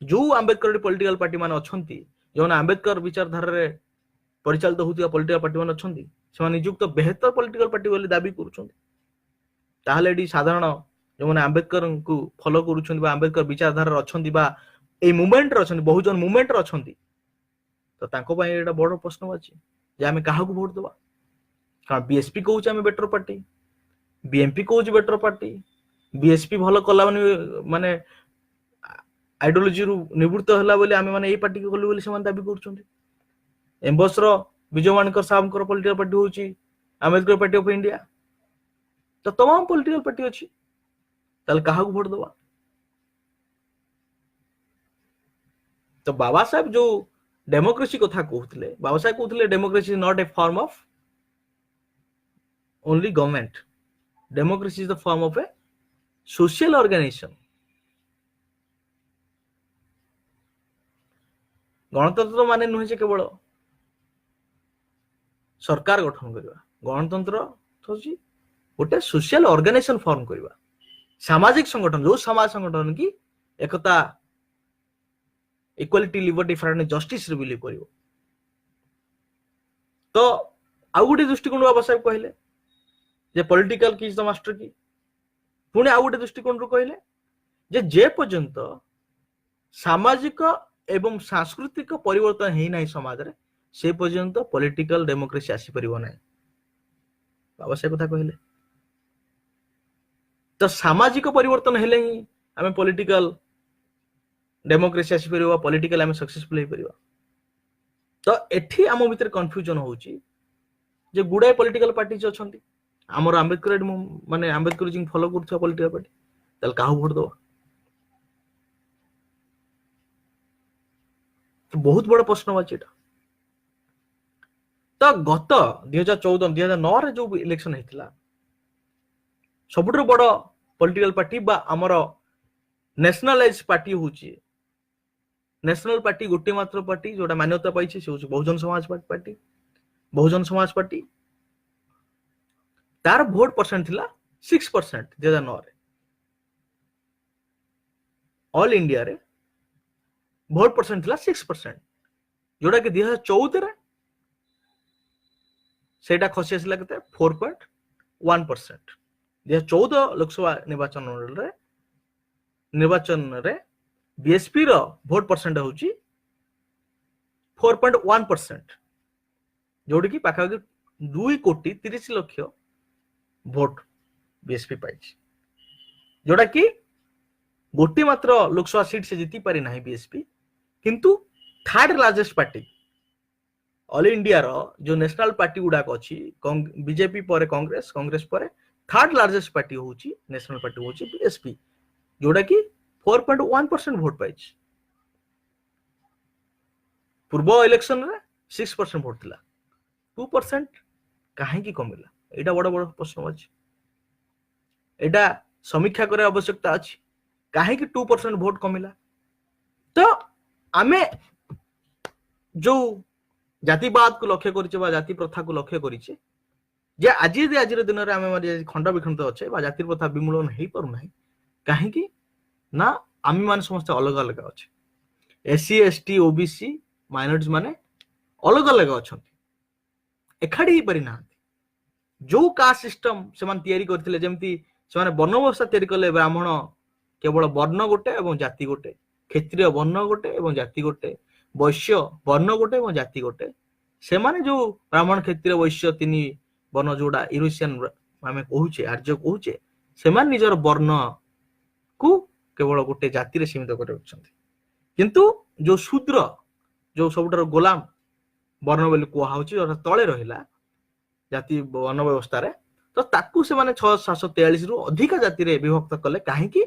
ଯୋଉ ଆମ୍ବେଦକର ପଲିଟିକାଲ ପାର୍ଟି ମାନେ ଅଛନ୍ତି, ଯୋଉମାନେ ଆମ୍ବେଦକର ବିଚାରଧାରାରେ ପରିଚାଳିତ ହଉଥିବା ପଲିଟିକାଲ ପାର୍ଟି ମାନେ ଅଛନ୍ତି, ସେମାନେ ନିଯୁକ୍ତ ବେହତର ପଲିଟିକାଲ ପାର୍ଟି ବୋଲି ଦାବି କରୁଛନ୍ତି। ତାହେଲେ ଏଠି ସାଧାରଣ ଯୋଉମାନେ ଆମ୍ବେଦକରଙ୍କୁ ଫଲୋ କରୁଛନ୍ତି ବା ଆମ୍ବେଦକର ବିଚାରଧାରାରେ ଅଛନ୍ତି ବା ଏଇ ମୁଭମେଣ୍ଟରେ ଅଛନ୍ତି, ବହୁଜନ ମୁଭମେଣ୍ଟରେ ଅଛନ୍ତି, ତ ତାଙ୍କ ପାଇଁ ଏଇଟା ବଡ ପ୍ରଶ୍ନବାଚୀ ଯେ ଆମେ କାହାକୁ ଭୋଟ ଦବା। କାରଣ ବିଏସପି କହୁଛି ଆମେ ବେଟର ପାର୍ଟି, ବିଏମପି କହୁଛି ବେଟର ପାର୍ଟି, ବିଏସପି ଭଲ କଲା ମାନେ ଆଇଡିଓଲୋଜିରୁ ନିବୃତ୍ତ ହେଲା ବୋଲି ଆମେ ମାନେ ଏଇ ପାର୍ଟିକୁ କଲୁ ବୋଲି ସେମାନେ ଦାବି କରୁଛନ୍ତି। ଏମ୍ବସର ବିଜୟ ମାଣକର ସାହେବଙ୍କର ପଲିଟିକାଲ ପାର୍ଟି ହଉଛି ଆମ୍ବେଦକର ପାର୍ଟି ଅଫ ଇଣ୍ଡିଆ। ତ ତମାମ ପଲିଟିକାଲ ପାର୍ଟି ଅଛି, ତାହେଲେ କାହାକୁ ଭୋଟ ଦବା? ତ ବାବା ସାହେବ ଯୋଉ ଡେମୋକ୍ରେସି କଥା କହୁଥିଲେ, ବାବା ସାହେବ କହୁଥିଲେ democracy is not a form of only government, democracy is the form of a social organization. ଗଣତନ୍ତ୍ର ମାନେ ନୁହେଁ ଯେ କେବଳ ସରକାର ଗଠନ କରିବା, ଗଣତନ୍ତ୍ର ହଉଛି ଗୋଟେ ସୋସିଆଲ ଅର୍ଗାନାଇଜେସନ ଫର୍ମ କରିବା, ସାମାଜିକ ସଂଗଠନ, ଯୋଉ ସମାଜ ସଂଗଠନ କି ଏକତା, ଇକ୍ୱାଲିଟି, ଲିବର୍ଟି, ଫ୍ରାଟର୍ନିଟି, ଜଷ୍ଟିସ ରେ ବିଲିଭ କରିବ। ତ ଆଉ ଗୋଟେ ଦୃଷ୍ଟିକୋଣରୁ ବାବା ସାହେବ କହିଲେ ଯେ ପଲିଟିକାଲ କି is the master କି। ପୁଣି ଆଉ ଗୋଟେ ଦୃଷ୍ଟିକୋଣରୁ କହିଲେ ଯେ ଯେ ପର୍ଯ୍ୟନ୍ତ ସାମାଜିକ ଏବଂ ସାଂସ୍କୃତିକ ପରିବର୍ତ୍ତନ ହେଇନାହିଁ ସମାଜରେ, ସେ ପର୍ଯ୍ୟନ୍ତ ପଲିଟିକାଲ ଡେମୋକ୍ରେସି ଆସିପାରିବ ନାହିଁ। ବାବା ସାହେବ କଥା କହିଲେ। ତ ସାମାଜିକ ପରିବର୍ତ୍ତନ ହେଲେ ହିଁ ଆମେ ପଲିଟିକାଲ ଡେମୋକ୍ରେସି ଆସିପାରିବ, ପଲିଟିକାଲ ଆମେ ସକ୍ସେସଫୁଲ ହେଇପାରିବା। ତ ଏଠି ଆମ ଭିତରେ କନଫ୍ୟୁଜନ ହଉଛି ଯେ ଗୁଡାଏ ପଲିଟିକାଲ ପାର୍ଟି ଅଛନ୍ତି, ଆମର ଆମ୍ବେଦକର ମାନେ ଆମ୍ବେଦକର ଫଲୋ କରୁଥିବା ପଲିଟିକାଲ ପାର୍ଟି, ତାହେଲେ କାହାକୁ ଭୋଟ ଦବା? ବହୁତ ବଡ ପ୍ରଶ୍ନବାଚୀ ଏଟା। ତ ଗତ 2014 2009ରେ ଯୋଉ ଇଲେକ୍ସନ ହେଇଥିଲା, ସବୁଠାରୁ ବଡ ପଲିଟିକାଲ ପାର୍ଟି ବା ଆମର ନ୍ୟାସନାଲାଇଜ ପାର୍ଟି ହଉଛି ନ୍ୟାସନାଲ ପାର୍ଟି, ଗୋଟିଏ ମାତ୍ର ପାର୍ଟି ଯୋଉଟା ମାନ୍ୟତା ପାଇଛି ସେ ହଉଛି ବହୁଜନ ସମାଜ ପାର୍ଟି। ବହୁଜନ ସମାଜ ପାର୍ଟି ତାର ଭୋଟ ପରସେଣ୍ଟ ଥିଲା 6% 2009ରେ। ଅଲ ଇଣ୍ଡିଆରେ ଭୋଟ ପରସେଣ୍ଟ ଥିଲା 6%, ଯୋଉଟା କି 2014ରେ ସେଇଟା ଖସି ଆସିଲା କେତେ, 4.1%। 2014 ଲୋକସଭା ନିର୍ବାଚନରେ ବିଏସପି ର ଭୋଟ ପରସେଣ୍ଟ ହଉଛି 4.1%, ଯୋଉଠି କି ପାଖାପାଖି 2 କୋଟି 30 ଲକ୍ଷ ଭୋଟ ବିଏସପି ପାଇଛି, ଯୋଉଟା କି ଗୋଟିଏ ମାତ୍ର ଲୋକସଭା ସିଟ୍ ସେ ଜିତି ପାରି ନାହିଁ ବିଏସପି, କିନ୍ତୁ ଥାର୍ଡ ଲାର୍ଜେଷ୍ଟ ପାର୍ଟି ଅଲ୍ ଇଣ୍ଡିଆର ଯୋଉ ନ୍ୟାସନାଲ ପାର୍ଟି ଗୁଡାକ ଅଛି, ବିଜେପି ପରେ କଂଗ୍ରେସ, କଂଗ୍ରେସ ପରେ ଥାର୍ଡ ଲାର୍ଜେଷ୍ଟ ପାର୍ଟି ହଉଛି, ନ୍ୟାସନାଲ ପାର୍ଟି ହଉଛି ବିଏସପି, ଯୋଉଟା କି 4.1% ଭୋଟ ପାଇଛି। ପୂର୍ବ ଇଲେକ୍ସନରେ 6% ଭୋଟ ଥିଲା। 2% କାହିଁକି କମିଲା? ଏଇଟା ବଡ ବଡ ପ୍ରଶ୍ନ ଅଛି। ଏଇଟା ସମୀକ୍ଷା କରିବା ଆବଶ୍ୟକତା ଅଛି, କାହିଁକି 2% ଭୋଟ କମିଲା। ତ ଆମେ ଯୋଉ ଜାତିବାଦକୁ ଲକ୍ଷ୍ୟ କରିଛେ ବା ଜାତି ପ୍ରଥାକୁ ଲକ୍ଷ୍ୟ କରିଛେ ଯେ ଆଜି ଯଦି ଆଜିର ଦିନରେ ଆମେ ମାନେ ଖଣ୍ଡ ବିଖଣ୍ଡିତ ଅଛେ ବା ଜାତି ପ୍ରଥା ବିମୂଳନ ହେଇପାରୁନାହିଁ, କାହିଁକି ନା ଆମେ ମାନେ ସମସ୍ତେ ଅଲଗା ଅଲଗା ଅଛେ। ଏସସି, ଏସଟି, ଓବିସି, ମାଇନରିଟି ମାନେ ଅଲଗା ଅଲଗା ଅଛନ୍ତି, ଏକାଠି ହେଇପାରି ନାହାନ୍ତି। ଯୋଉ କାଷ୍ଟ ସିଷ୍ଟମ ସେମାନେ ତିଆରି କରିଥିଲେ, ଯେମିତି ସେମାନେ ବର୍ଣ୍ଣ ବ୍ୟବସ୍ଥା ତିଆରି କଲେ, ବ୍ରାହ୍ମଣ କେବଳ ବର୍ଣ୍ଣ ଗୋଟେ ଏବଂ ଜାତି ଗୋଟେ, କ୍ଷତ୍ରିୟ ବର୍ଣ୍ଣ ଗୋଟେ ଏବଂ ଜାତି ଗୋଟେ, ବୈଶ୍ୟ ବର୍ଣ୍ଣ ଗୋଟେ ଏବଂ ଜାତି ଗୋଟେ। ସେମାନେ ଯୋଉ ବ୍ରାହ୍ମଣ, କ୍ଷତ୍ରିୟ, ବୈଶ୍ୟ ତିନି ବର୍ଣ୍ଣ, ଯୋଉଟା ୟୁରୋସିଆନ ଆମେ କହୁଛେ, ଆର୍ଯ୍ୟ କହୁଛେ, ସେମାନେ ନିଜର ବର୍ଣ୍ଣକୁ କେବଳ ଗୋଟେ ଜାତିରେ ସୀମିତ କରି ରଖିଛନ୍ତି। କିନ୍ତୁ ଯୋଉ ଶୂଦ୍ର, ଯୋଉ ସବୁଠାରୁ ଗୋଲାମ ବର୍ଣ୍ଣ ବୋଲି କୁହାହଉଛି, ଯୋଉଟା ତଳେ ରହିଲା ଜାତି ବର୍ଣ୍ଣ ବ୍ୟବସ୍ଥାରେ, ତ ତାକୁ ସେମାନେ 6743 ରୁ ଅଧିକା ଜାତିରେ ବିଭକ୍ତ କଲେ। କାହିଁକି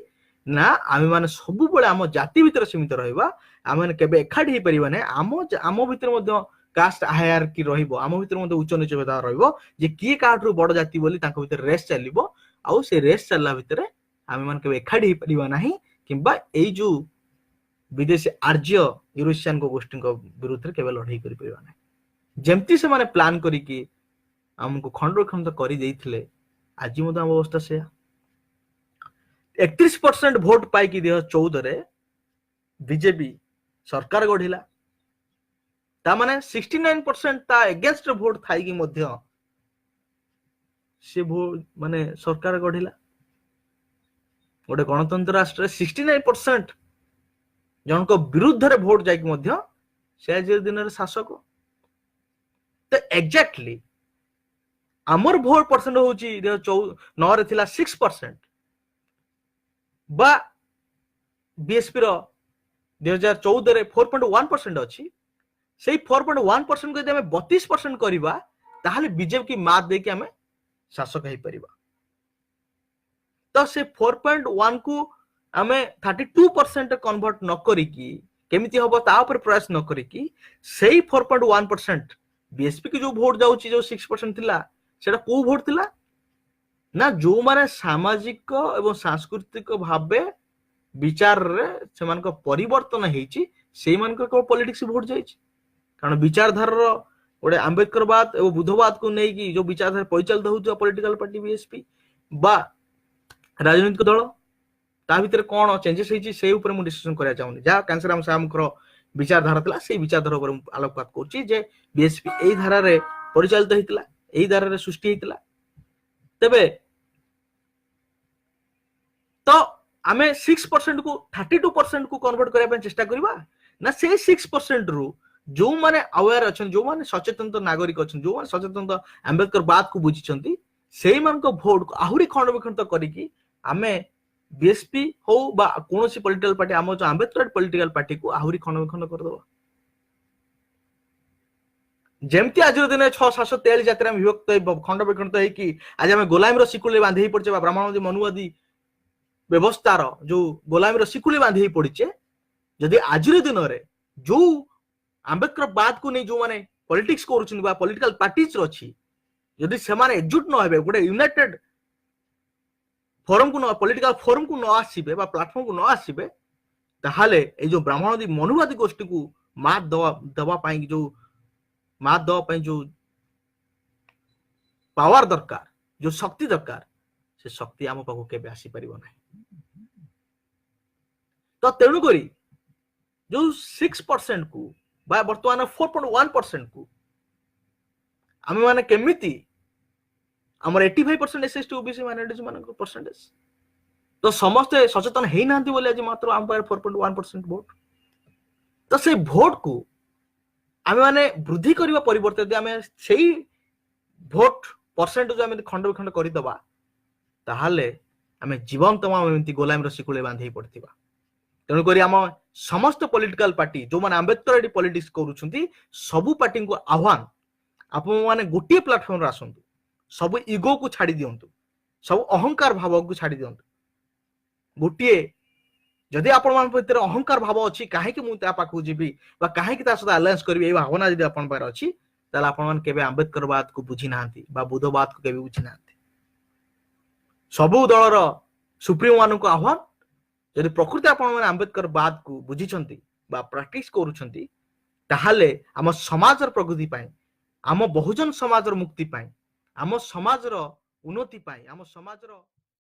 ନା ଆମେ ମାନେ ସବୁବେଳେ ଆମ ଜାତି ଭିତରେ ସୀମିତ ରହିବା, ଆମେ କେବେ ଏକାଠି ହେଇପାରିବା ନାହିଁ। ଆମ ଭିତରେ ମଧ୍ୟ କାଷ୍ଟ ହାୟାରକି ରହିବ, ଆମ ଭିତରେ ମଧ୍ୟ ଉଚ୍ଚ ନିଚ ଭେଦ ରହିବ ଯେ କିଏ କାହାଠୁ ବଡ ଜାତି ବୋଲି ତାଙ୍କ ଭିତରେ ରେସ୍ ଚାଲିବ। ଆଉ ସେ ରେସ୍ ଚାଲିଲା ଭିତରେ ଆମେ ମାନେ କେବେ ଏକାଠି ହେଇପାରିବା ନାହିଁ କିମ୍ବା ଏଇ ଯୋଉ ବିଦେଶୀ ଆର୍ଯ୍ୟ ୟୁରୋସିଆନଙ୍କ ଗୋଷ୍ଠୀଙ୍କ ବିରୁଦ୍ଧରେ କେବେ ଲଢେଇ କରିପାରିବା ନାହିଁ। ଯେମିତି ସେମାନେ ପ୍ଲାନ୍ କରିକି ଆମକୁ ଖଣ୍ଡ ଖଣ୍ଡ କରିଦେଇଥିଲେ, ଆଜି ମଧ୍ୟ ଆମ ଅବସ୍ଥା ସେୟା। 31% ଭୋଟ ପାଇକି 2014ରେ ବିଜେପି ସରକାର ଗଢିଲା। ତାମାନେ 69% ତା ଏଗେନଷ୍ଟ ଭୋଟ ଥାଇକି ମଧ୍ୟ ସେ ଭୋଟ ମାନେ ସରକାର ଗଢିଲା। ଗୋଟେ ଗଣତନ୍ତ୍ର ରାଷ୍ଟ୍ରରେ 69% ଜଣଙ୍କ ବିରୁଦ୍ଧରେ ଭୋଟ ଯାଇକି ମଧ୍ୟ ସେ ଆଜି ଦିନରେ ଶାସକ। ତ ଏକ୍ଜାକ୍ଟଲି ଆମର ଭୋଟ ପରସେଣ୍ଟ ହଉଛି 2009ରେ ଥିଲା 6% ବା ବିଏସପି ର 2014ରେ 4.1% ଅଛି। ସେଇ 4.1% ଯଦି ଆମେ 32% କରିବା, ତାହେଲେ ବିଜେପି କି ମାତ ଦେଇକି ଆମେ ଶାସକ ହେଇପାରିବା। ତ ସେ 4.1 କୁ ଆମେ 32% କନଭର୍ଟ ନ କରିକି କେମିତି ହବ ତା ଉପରେ ପ୍ରୟାସ ନ କରିକି, ସେଇ 4.1% ବିଏସପି କି ଯୋଉ ଭୋଟ ଯାଉଛି, ଯୋଉ 6% ଥିଲା, ସେଟା କୋଉ ଭୋଟ ଥିଲା ନା ଯୋଉମାନେ ସାମାଜିକ ଏବଂ ସାଂସ୍କୃତିକ ଭାବେ ବିଚାରରେ ସେମାନଙ୍କ ପରିବର୍ତ୍ତନ ହେଇଛି, ସେଇମାନଙ୍କର କେବଳ ପଲିଟିକ୍ସ ଭୋଟ ଯାଇଛି। କାରଣ ବିଚାରଧାରାର ଗୋଟେ ଆମ୍ବେଦକରବାଦ ଏବଂ ବୁଦ୍ଧବାଦକୁ ନେଇକି ଯୋଉ ବିଚାରଧାରା ପରିଚାଳିତ ହଉଥିବା ପଲିଟିକାଲ ପାର୍ଟି ବିଏସପି ବା ରାଜନୈତିକ ଦଳ, ତା ଭିତରେ କଣ ଚେଞ୍ଜେସ୍ ହେଇଛି ସେଇ ଉପରେ ମୁଁ ଡିସ୍କସନ କରିବାକୁ ଚାହୁଁନି। ଯାହା କାଞ୍ଚିରାମ ସାହେବଙ୍କର ବିଚାରଧାରା ଥିଲା, ସେଇ ବିଚାରଧାରା ଉପରେ ମୁଁ ଆଲୋକପାତ କରୁଛି ଯେ ବିଏସପି ଏଇ ଧାରାରେ ପରିଚାଳିତ ହେଇଥିଲା, ଏଇ ଧାରାରେ ସୃଷ୍ଟି ହେଇଥିଲା। ତେବେ ତ ଆମେ 6% କୁ 32% କୁ କନଭର୍ଟ କରିବା ପାଇଁ ଚେଷ୍ଟା କରିବା ନା ସେଇ 6% ରୁ ଯୋଉମାନେ ଆୱେର ଅଛନ୍ତି, ଯୋଉମାନେ ସଚେତନ ନାଗରିକ ଅଛନ୍ତି, ଯୋଉମାନେ ସଚେତନ ଆମ୍ବେଦକର ବାଦକୁ ବୁଝିଛନ୍ତି, ସେଇମାନଙ୍କ ଭୋଟକୁ ଆହୁରି ଖଣ୍ଡ ବିଖଣ୍ଡିତ କରିକି ଆମେ ବିଏସପି ହଉ ବା କୌଣସି ପଲିଟିକାଲ ପାର୍ଟି, ଆମ ଯୋଉ ଆମ୍ବେଦକର ପଲିଟିକାଲ ପାର୍ଟିକୁ ଆହୁରି ଖଣ୍ଡ ବିଖଣ୍ଡ କରିଦବା? ଯେମିତି ଆଜିର ଦିନରେ 6743 ଜାତିରେ ଆମେ ବିଭକ୍ତ, ଖଣ୍ଡ ବିଖଣ୍ଡିତ ହେଇକି ଆଜି ଆମେ ଗୋଲାମୀର ଶିକୁଳିରେ ବାନ୍ଧି ହେଇ ପଡିଛେ ବା ବ୍ରାହ୍ମଣବାଦୀ ମନୁବାଦୀ ବ୍ୟବସ୍ଥାର ଯୋଉ ଗୋଲାମୀର ଶିକୁଳି ବାନ୍ଧି ହେଇ ପଡିଛେ, ଯଦି ଆଜିର ଦିନରେ ଯୋଉ ଆମ୍ବେଦକର ବାଦକୁ ନେଇ ଯୋଉମାନେ ପଲିଟିକ୍ସ କରୁଛନ୍ତି ବା ପଲିଟିକାଲ ପାର୍ଟିଜ ଅଛି, ଯଦି ସେମାନେ ଏକଜୁଟ ନ ହେବେ, ଗୋଟେ ୟୁନାଇଟେଡ ଫୋରମକୁ ନ ପଲିଟିକାଲ ଫୋରମକୁ ନ ଆସିବେ ବା ପ୍ଲାଟଫର୍ମକୁ ନ ଆସିବେ, ତାହେଲେ ଏଇ ଯୋଉ ବ୍ରାହ୍ମଣବାଦୀ ମନୁବାଦୀ ଗୋଷ୍ଠୀକୁ ମାତ ଦବା ଦେବା ପାଇଁ ଯୋଉ ମାତ ଦେବା ପାଇଁ ଯୋଉ ପାୱାର ଦରକାର, ଯୋଉ ଶକ୍ତି ଦରକାର, ସେ ଶକ୍ତି ଆମ ପାଖକୁ କେବେ ଆସିପାରିବ ନାହିଁ। ତ ତେଣୁକରି ଯୋଉ 6% କୁ ବା ବର୍ତ୍ତମାନ 4.1% କୁ ଆମେ ମାନେ କେମିତି ଆମର 85% SC, ST, OBC, minorities ମାନଙ୍କ ପରସେଣ୍ଟେଜ, ତ ସମସ୍ତେ ସଚେତନ ହେଇନାହାନ୍ତି ବୋଲି ଆଜି ମାତ୍ର ଆମ ପାଖରେ 4.1% ଭୋଟ। ତ ସେଇ ଭୋଟକୁ ଆମେ ମାନେ ବୃଦ୍ଧି କରିବା ପରିବର୍ତ୍ତେ ଯଦି ଆମେ ସେଇ ଭୋଟ ପରସେଣ୍ଟେଜ ଆମେ ଖଣ୍ଡ ବିଖଣ୍ଡ କରିଦବା, ତାହେଲେ ଆମେ ଜୀବନ ତମାମ ଏମିତି ଗୋଲାମୀର ଶିକୁଳି ବାନ୍ଧି ହେଇ ପଡିଥିବା। ତେଣୁକରି ଆମ ସମସ୍ତ ପଲିଟିକାଲ ପାର୍ଟି, ଯୋଉମାନେ ଆମ୍ବେଦକର ଏଠି ପଲିଟିକ୍ସ କରୁଛନ୍ତି, ସବୁ ପାର୍ଟିଙ୍କୁ ଆହ୍ୱାନ, ଆପଣମାନେ ଗୋଟିଏ ପ୍ଲାଟଫର୍ମରେ ଆସନ୍ତୁ। ସବୁ ଇଗୋକୁ ଛାଡି ଦିଅନ୍ତୁ, ସବୁ ଅହଙ୍କାର ଭାବକୁ ଛାଡି ଦିଅନ୍ତୁ। ଗୋଟିଏ ଯଦି ଆପଣମାନଙ୍କ ଭିତରେ ଅହଙ୍କାର ଭାବ ଅଛି, କାହିଁକି ମୁଁ ତା ପାଖକୁ ଯିବି ବା କାହିଁକି ତା ସହିତ ଆଲାଏନ୍ସ କରିବି, ଏଇ ଭାବନା ଯଦି ଆପଣଙ୍କ ପାଖରେ ଅଛି, ତାହେଲେ ଆପଣମାନେ କେବେ ଆମ୍ବେଦକରବାଦକୁ ବୁଝି ନାହାନ୍ତି ବା ବୁଦ୍ଧବାଦକୁ କେବେ ବୁଝି ନାହାନ୍ତି। ସବୁ ଦଳର ସୁପ୍ରିମୋ ମାନଙ୍କୁ ଆହ୍ୱାନ, ଯଦି ପ୍ରକୃତି ଆପଣମାନେ ଆମ୍ବେଦକର ବାଦକୁ ବୁଝିଛନ୍ତି ବା ପ୍ରାକ୍ଟିସ କରୁଛନ୍ତି, ତାହେଲେ ଆମ ସମାଜର ପ୍ରଗତି ପାଇଁ, ଆମ ବହୁଜନ ସମାଜର ମୁକ୍ତି ପାଇଁ, ଆମ ସମାଜର ଉନ୍ନତି ପାଇଁ, ଆମ ସମାଜର